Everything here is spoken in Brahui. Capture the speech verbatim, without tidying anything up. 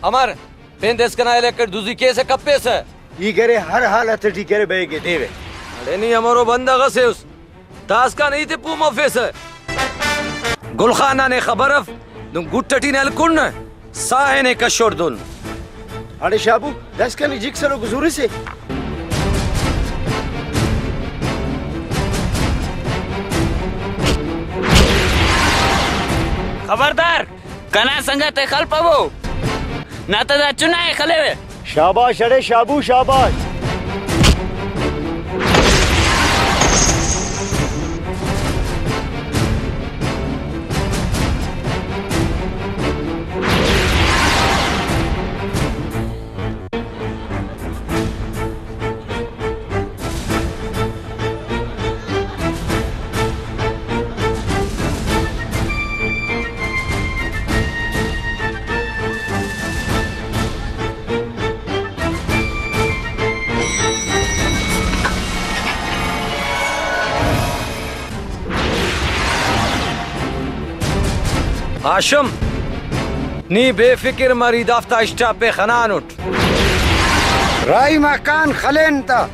امر، پین داسکان الیکٹ دزی کیسہ کپیسہ۔ ای کرے ہر حالت ٹی کرے بئے کہ دیوے۔ اڑے نی امرو بندغ اسے اس، داسکان ہیت ءِ پہہ مفیسہ۔ گل خان نا نے خبر اف، دن گٹ ٹی نے ہلکن نہ، ساہ نے کشوڑ دن۔ اڑے شابو، داسکان ای جکسلو گزورسے۔ خبردار! کنا سنگت ءِ خلپبو، نہ تہ دا چنا ءِ خلیوہ۔ شاباش اڑے شابو، شاباش۔ ہاشم، نی بے فکر مر، ای دافتا اسٹاپ ءِ خنانٹ۔ راہی مکان خلین تا۔